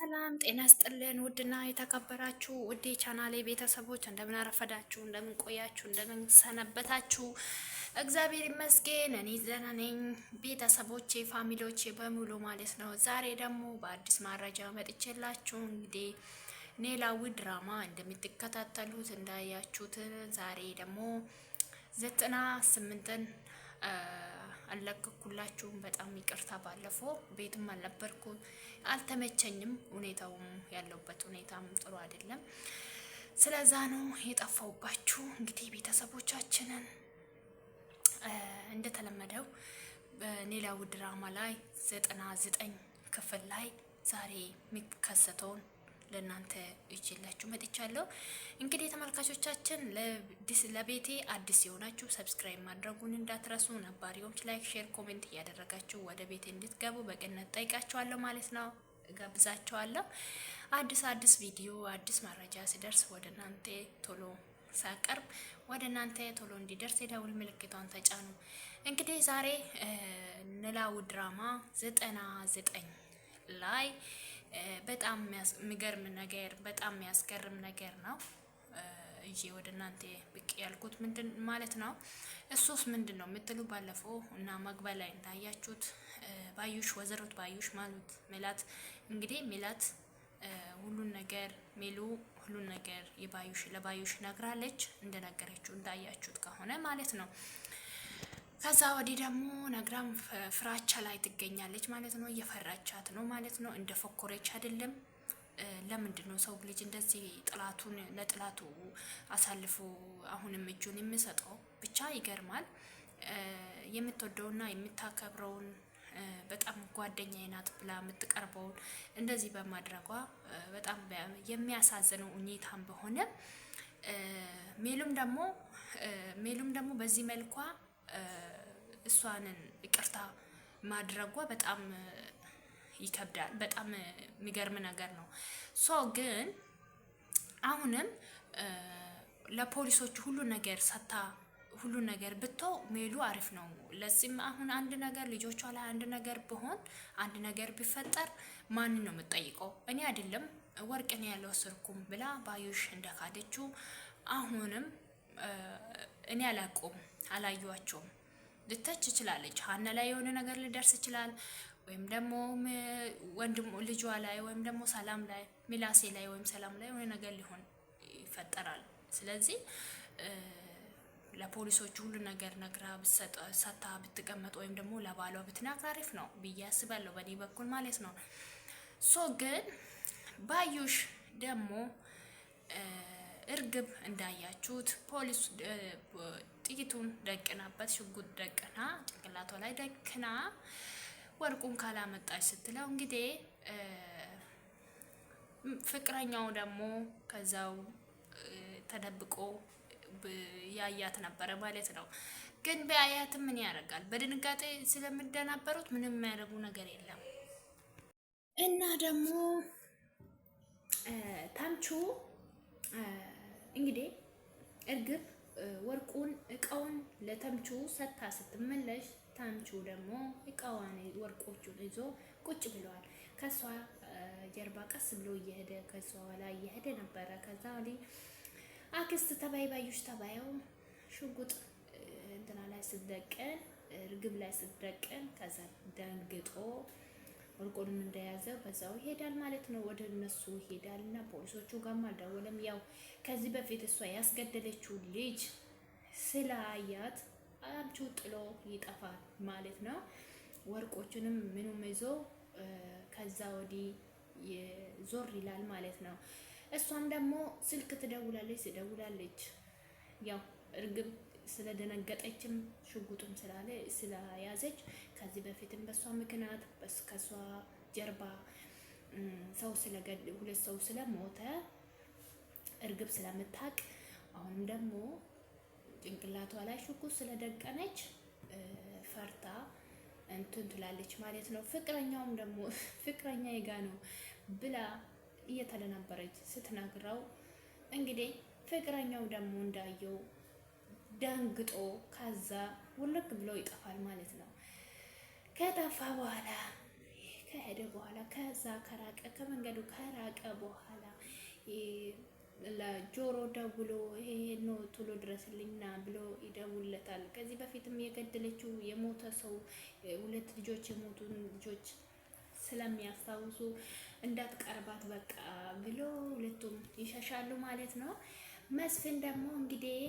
ሰላም ጤና ስጥልን። ውድና የተከበራችሁ ውድ ቻናሌ ቤተሰቦች እንደምን አረፈዳችሁ፣ እንደምን ቆያችሁ፣ እንደምን ሰነበታችሁ? እግዚአብሔር ይመስገን እኔ ደህና ነኝ። ቤተሰቦቼ family ዎቼ በሙሉ ማለት ነው። ዛሬ ደግሞ በአዲስ መረጃ መጥቼላችሁ እንግዲህ ኖላዊ ድራማ እንደምትከታተሉት እንዳያችሁት ዛሬ ደግሞ 98ን አልለቀኩላችሁም። በጣም ይቅርታ፣ ባለፈው ቤትም አልነበርኩም፣ አልተመቸኝም። ሁኔታውም ያለውበት ሁኔታም ጥሩ አይደለም። ስለዛ ነው የጠፋውባችሁ። እንግዲህ ቤተሰቦቻችንን እንደተለመደው በኖላዊ ድራማ ላይ 99 ክፍል ላይ ዛሬ የሚከሰተውን ለእናንተ ይዤላችሁ መጥቻለሁ። እንግዲህ ተመልካቾቻችን ለቤቴ አዲስ የሆናችሁ subscribe ማድረጉን እንዳትረሱ፣ ነባሪዎች like፣ share፣ comment እያደረጋችሁ ወደ ቤቴ እንድትገቡ በቅንነት ጠይቃችኋለሁ ማለት ነው፣ እጋብዛችኋለሁ። አዲስ አዲስ ቪዲዮ አዲስ መረጃ ሲደርስ ወደ እናንተ ቶሎ ሳቀርብ ወደ እናንተ ቶሎ እንዲደርስ የደውል ምልክቷን ተጫኑ። እንግዲህ ዛሬ ኖላዊ ድራማ 99 ላይ በጣም የሚገርም ነገር በጣም የሚያስገርም ነገር ነው ይዤ ወደ እናንተ ብቅ ያልኩት ምንድን ማለት ነው። እሱስ ምንድን ነው የምትሉ ባለፈው እና መግቢያ ላይ እንዳያችሁት ባዩሽ ወይዘሮት ባዩሽ ማለት ሜላት እንግዲህ ሜላት ሁሉን ነገር ሜሉ ሁሉን ነገር የባዩሽ ለባዩሽ ነግራለች። እንደነገረችው እንዳያችሁት ከሆነ ማለት ነው። ከዛ ወዲህ ደግሞ ነግራም ፍራቻ ላይ ትገኛለች ማለት ነው። እየፈራቻት ነው ማለት ነው። እንደ ፎኮረች አይደለም። ለምንድን ነው ሰው ልጅ እንደዚህ ጥላቱን ለጥላቱ አሳልፎ አሁንም እጁን የሚሰጠው? ብቻ ይገርማል። የምትወደውና የምታከብረውን በጣም ጓደኛዬ ናት ብላ የምትቀርበውን እንደዚህ በማድረጓ በጣም የሚያሳዝነው ሁኔታም በሆነ ሜሉም ደግሞ ሜሉም ደግሞ በዚህ መልኳ እሷንን ይቅርታ ማድረጓ በጣም ይከብዳል። በጣም የሚገርም ነገር ነው። so ግን አሁንም ለፖሊሶቹ ሁሉ ነገር ሰታ ሁሉ ነገር ብተው ሜሉ አሪፍ ነው። ለዚህም አሁን አንድ ነገር ልጆቿ ላይ አንድ ነገር ብሆን አንድ ነገር ቢፈጠር ማንን ነው የምጠይቀው? እኔ አይደለም ወርቅን ያልወሰድኩም ብላ ባዩሽ እንደካደችው አሁንም እኔ አላቆም አላዩዋቸውም ልተች ይችላለች። ሀና ላይ የሆነ ነገር ሊደርስ ይችላል። ወይም ደግሞ ወንድም ልጇ ላይ ወይም ደግሞ ሰላም ላይ ሚላሴ ላይ ወይም ሰላም ላይ የሆነ ነገር ሊሆን ይፈጠራል። ስለዚህ ለፖሊሶቹ ሁሉ ነገር ነግራ ሰታ ብትቀመጥ ወይም ደግሞ ለባሏ ብትነግር አሪፍ ነው ብዬ አስባለሁ፣ በእኔ በኩል ማለት ነው። so ግን ባዩሽ ደግሞ እርግብ እንዳያችሁት ፖሊስ ጥይቱን ደቅናበት ሽጉጥ ደቅና ጭንቅላቷ ላይ ደቅና ወርቁን ካላመጣች ስትለው እንግዲህ ፍቅረኛው ደግሞ ከዛው ተደብቆ ያያት ነበረ ማለት ነው። ግን በያያትም ምን ያደርጋል? በድንጋጤ ስለሚደናበሩት ምንም የሚያደርጉ ነገር የለም። እና ደግሞ ታምቹ እንግዲህ እርግብ ወርቁን እቃውን ለተምቹ ሰታ ስትመለሽ ተምቹ ደግሞ እቃዋን ወርቆቹን ይዞ ቁጭ ብለዋል። ከሷ ጀርባ ቀስ ብሎ እየሄደ ከሷ ኋላ እየሄደ ነበረ። ከዛ ወዲህ አክስት ተባይ ባዩሽ ተባየው ሽጉጥ እንትና ላይ ስትደቅን እርግብ ላይ ስትደቅን ከዛ ደንግጦ ወርቁንም እንደያዘ በዛው ይሄዳል ማለት ነው። ወደ እነሱ ይሄዳል እና ፖሊሶቹ ጋርም አልደወለም። ያው ከዚህ በፊት እሷ ያስገደለችው ልጅ ስላያት አምቹ ጥሎ ይጠፋል ማለት ነው። ወርቆቹንም ምኑም ይዞ ከዛ ወዲህ ዞር ይላል ማለት ነው። እሷም ደግሞ ስልክ ትደውላለች ትደውላለች። ያው እርግብ ስለደነገጠችም ሽጉጡም ስላለ ስለያዘች ከዚህ በፊትም በእሷ ምክንያት ከእሷ ጀርባ ሰው ስለገድ ሁለት ሰው ስለሞተ እርግብ ስለምታውቅ አሁንም ደግሞ ጭንቅላቷ ላይ ሽጉጥ ስለደቀነች ፈርታ እንትን ትላለች ማለት ነው። ፍቅረኛውም ደግሞ ፍቅረኛ ይጋ ነው ብላ እየተደናበረች ስትነግረው እንግዲህ ፍቅረኛው ደግሞ እንዳየው ደንግጦ ከዛ ውልቅ ብሎ ይጠፋል ማለት ነው። ከጠፋ በኋላ ከሄደ በኋላ ከዛ ከራቀ ከመንገዱ ከራቀ በኋላ ለጆሮ ደውሎ ይሄ ነው ቶሎ ድረስልኝና ብሎ ይደውልለታል። ከዚህ በፊትም የገደለችው የሞተ ሰው ሁለት ልጆች የሞቱ ልጆች ስለሚያስታውሱ እንዳትቀርባት በቃ ብሎ ሁለቱም ይሸሻሉ ማለት ነው። መስፍን ደግሞ እንግዲህ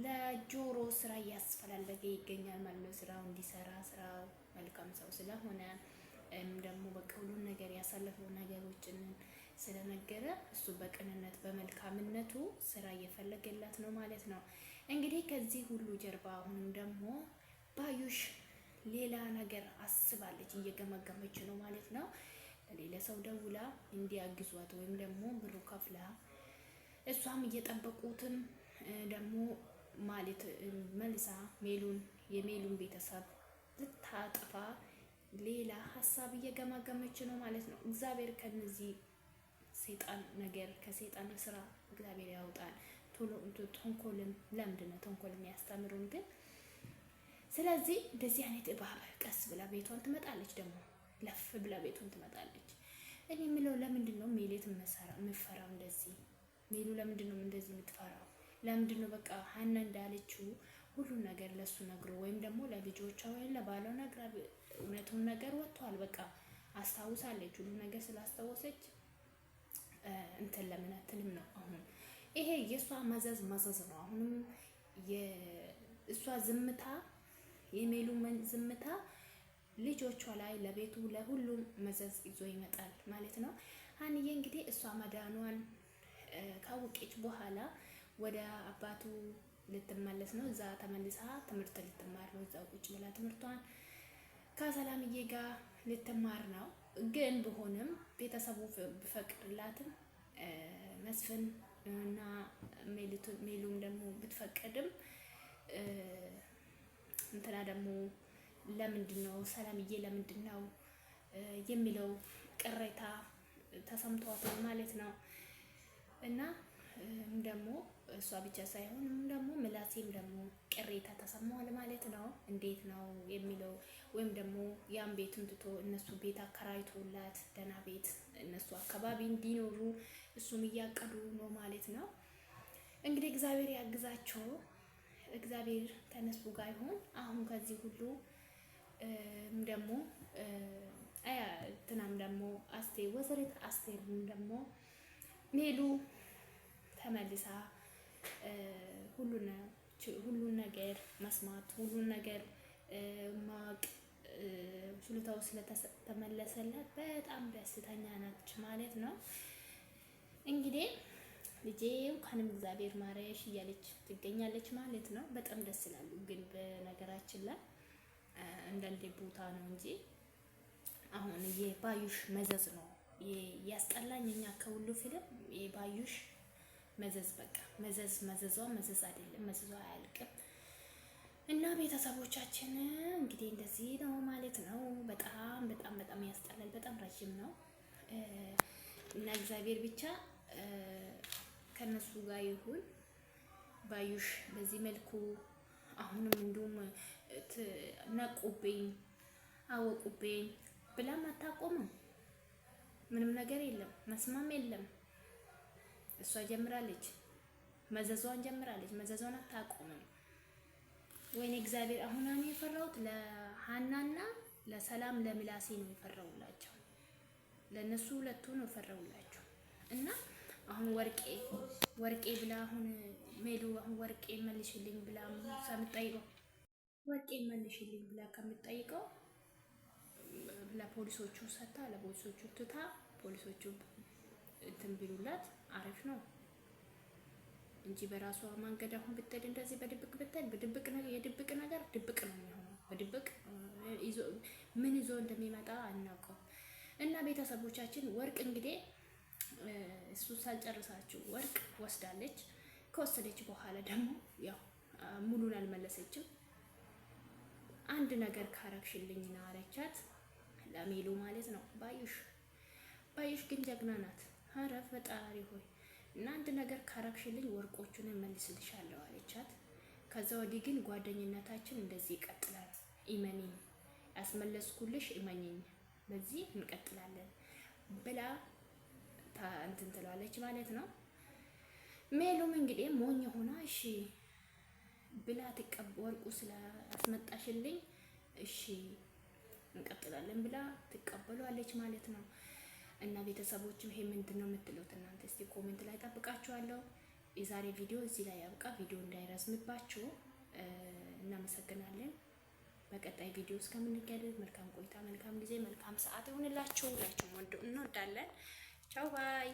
ለጆሮ ስራ እያስፈላለገ ይገኛል ማለት ነው። ስራው እንዲሰራ ስራው መልካም ሰው ስለሆነ ደግሞ በቃ ሁሉን ነገር ያሳለፈው ነገሮችን ስለነገረ እሱ በቅንነት በመልካምነቱ ስራ እየፈለገላት ነው ማለት ነው። እንግዲህ ከዚህ ሁሉ ጀርባ አሁንም ደግሞ ባዩሽ ሌላ ነገር አስባለች፣ እየገመገመች ነው ማለት ነው። ለሌላ ሰው ደውላ እንዲያግዟት ወይም ደግሞ ብሩ ከፍላ እሷም እየጠበቁትም ደግሞ ማለት መልሳ ሜሉን የሜሉን ቤተሰብ ልታጥፋ ሌላ ሀሳብ እየገማገመች ነው ማለት ነው። እግዚአብሔር ከነዚህ ሰይጣን ነገር ከሰይጣን ስራ እግዚአብሔር ያውጣል። ተንኮልም ለምንድን ነው ተንኮል የሚያስተምሩን ግን? ስለዚህ እንደዚህ አይነት እባብ ቀስ ብላ ቤቷን ትመጣለች፣ ደግሞ ለፍ ብላ ቤቷን ትመጣለች። እኔ የምለው ለምንድን ነው ሜሌት የምፈራው እንደዚህ? ሜሉ ለምንድን ነው እንደዚህ የምትፈራው? ለምንድን ነው በቃ ሀና እንዳለችው ሁሉን ነገር ለሱ ነግሮ ወይም ደግሞ ለልጆቿ ወይም ለባሏ ነግራ እውነቱን ነገር ወጥቷል። በቃ አስታውሳለች። ሁሉ ነገር ስላስታወሰች እንትን ለምን አትልም ነው አሁን ይሄ የእሷ መዘዝ መዘዝ ነው። አሁንም የእሷ ዝምታ የሜሉ ዝምታ ልጆቿ ላይ ለቤቱ ለሁሉም መዘዝ ይዞ ይመጣል ማለት ነው። ሀንዬ እንግዲህ እሷ መዳኗን ካወቀች በኋላ ወደ አባቱ ልትመለስ ነው። እዛ ተመልሳ ትምህርት ልትማር ነው። እዛው ቁጭ ብላ ትምህርቷን ከሰላምዬ ጋር ልትማር ነው። ግን ቢሆንም ቤተሰቡ ብፈቅድላትም መስፍን እና ሜሉም ደግሞ ብትፈቅድም እንትና ደግሞ ለምንድን ነው ሰላምዬ ለምንድን ነው የሚለው ቅሬታ ተሰምቷታል ማለት ነው። እና ደግሞ እሷ ብቻ ሳይሆን ደግሞ ምላሴም ደግሞ ቅሬታ ተሰማዋል ማለት ነው። እንዴት ነው የሚለው ወይም ደግሞ ያን ቤቱን ትቶ እነሱ ቤት አከራይቶላት ደህና ቤት እነሱ አካባቢ እንዲኖሩ እሱም እያቀዱ ነው ማለት ነው። እንግዲህ እግዚአብሔር ያግዛቸው። እግዚአብሔር ከነሱ ጋር ይሁን። አሁን ከዚህ ሁሉ ደግሞ ትናም ደግሞ አስቴር ወይዘሪት አስቴርም ደግሞ ሜሉ ተመልሳ ሁሉን ነገር መስማት ሁሉን ነገር ማወቅ ችሎታው ስለተመለሰላት በጣም ደስተኛ ናች ማለት ነው። እንግዲህ ልጄ እንኳንም እግዚአብሔር ማረሽ እያለች ትገኛለች ማለት ነው። በጣም ደስ ይላሉ። ግን በነገራችን ላይ አንዳንዴ ቦታ ነው እንጂ አሁን የባዩሽ መዘዝ ነው ያስጠላኝ። እኛ ከሁሉ ፊልም የባዩሽ መዘዝ በቃ መዘዝ መዘዟ መዘዝ አይደለም፣ መዘዟ አያልቅም። እና ቤተሰቦቻችን እንግዲህ እንደዚህ ነው ማለት ነው። በጣም በጣም በጣም ያስጠላል። በጣም ረጅም ነው እና እግዚአብሔር ብቻ ከነሱ ጋር ይሁን። ባዩሽ በዚህ መልኩ አሁንም እንዲሁም ነቁብኝ፣ አወቁብኝ ብላም አታቆምም። ምንም ነገር የለም፣ መስማም የለም። እሷ ጀምራለች፣ መዘዟን ጀምራለች። መዘዟን አታቆምም። ወይኔ እግዚአብሔር! አሁን እኔ የፈራሁት ለሀናና ለሰላም ለምላሴ ነው የፈራሁላቸው። ለእነሱ ሁለቱ ነው የፈራሁላቸው። እና አሁን ወርቄ ወርቄ ብላ አሁን ሜሉ አሁን ወርቄ መልሽልኝ ብላ ከምጠይቀው ወርቄ መልሽልኝ ብላ ከምጠይቀው ለፖሊሶቹ ሰታ ለፖሊሶቹ ትታ ፖሊሶቹ እንትን ቢሉላት አሪፍ ነው እንጂ በራሷ መንገድ አሁን ብትሄድ እንደዚህ በድብቅ ብትሄድ በድብቅ ነገር የድብቅ ነገር ድብቅ ነው የሚሆነው። በድብቅ ይዞ ምን ይዞ እንደሚመጣ አናውቀው። እና ቤተሰቦቻችን ወርቅ እንግዲህ እሱ ሳልጨርሳችሁ ወርቅ ወስዳለች። ከወሰደች በኋላ ደግሞ ያው ሙሉን አልመለሰችም። አንድ ነገር ካረግሽልኝ ነው አለቻት፣ ለሜሉ ማለት ነው። ባዩሽ ባዩሽ ግን ጀግና ናት። ኧረ ፈጣሪ ሆይ እና አንድ ነገር ካረግሽልኝ ወርቆቹን እመልስልሻለሁ አለቻት። ከዛ ወዲህ ግን ጓደኝነታችን እንደዚህ ይቀጥላል። እመኚኝ፣ ያስመለስኩልሽ እመኚኝ በዚህ እንቀጥላለን ብላ እንትን ትለዋለች ማለት ነው። ሜሉም እንግዲህ ሞኝ ሆና እሺ ብላ ወርቁ ስላስመጣሽልኝ እሺ እንቀጥላለን ብላ ትቀበሏለች ማለት ነው። እና ቤተሰቦችም ይሄ ምንድን ነው የምትሉት እናንተ እስቲ comment ላይ ጠብቃችኋለሁ። የዛሬ ቪዲዮ እዚህ ላይ ያብቃ። ቪዲዮ እንዳይረዝምባችሁ እናመሰግናለን። በቀጣይ ቪዲዮ እስከምንገናኝ መልካም ቆይታ፣ መልካም ጊዜ፣ መልካም ሰዓት ይሁንላችሁ። ሁላችሁም እንወዳለን። ቻው bye።